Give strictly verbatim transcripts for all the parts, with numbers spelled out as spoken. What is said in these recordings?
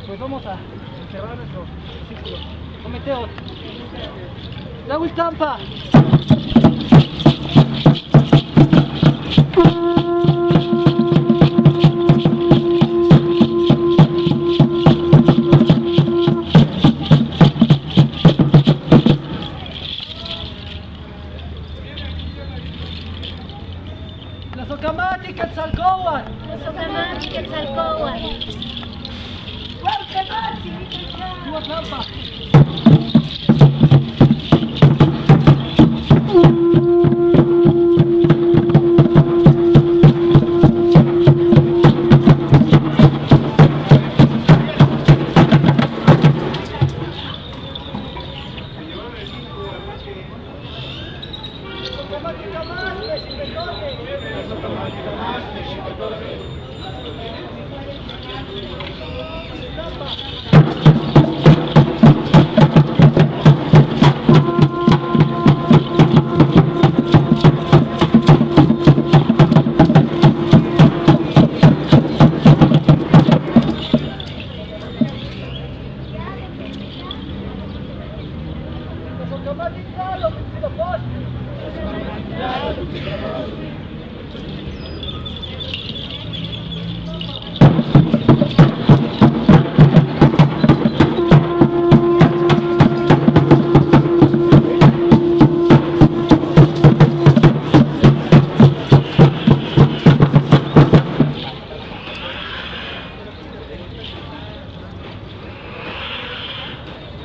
Pues vamos a cerrar nuestro círculo. Comete otro. Dame un trampa. Laso kamati Quetzalcóatl. Laso kamati Quetzalcóatl. Fuerte, Maxi. Tuvo trampa.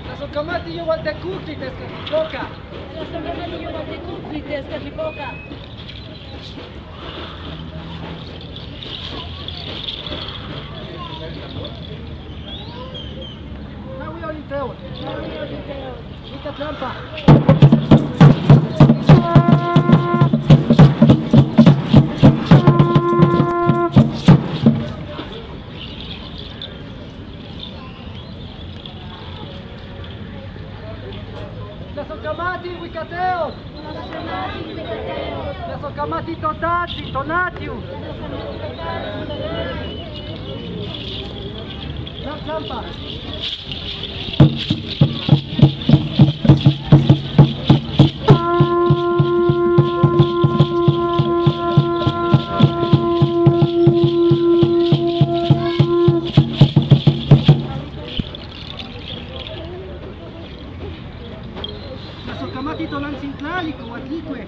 Laso kamati yo wal te kukli te skatipoka. Laso kamati yo wal te kukli te skatipoka. Nawi oliteo. Nawi oliteo. Ita trampa. Laso kamati wikateon. Laso kamati totatsin, tonatiu. Trampa. Laso kamati tonan sintlali ko watlikue.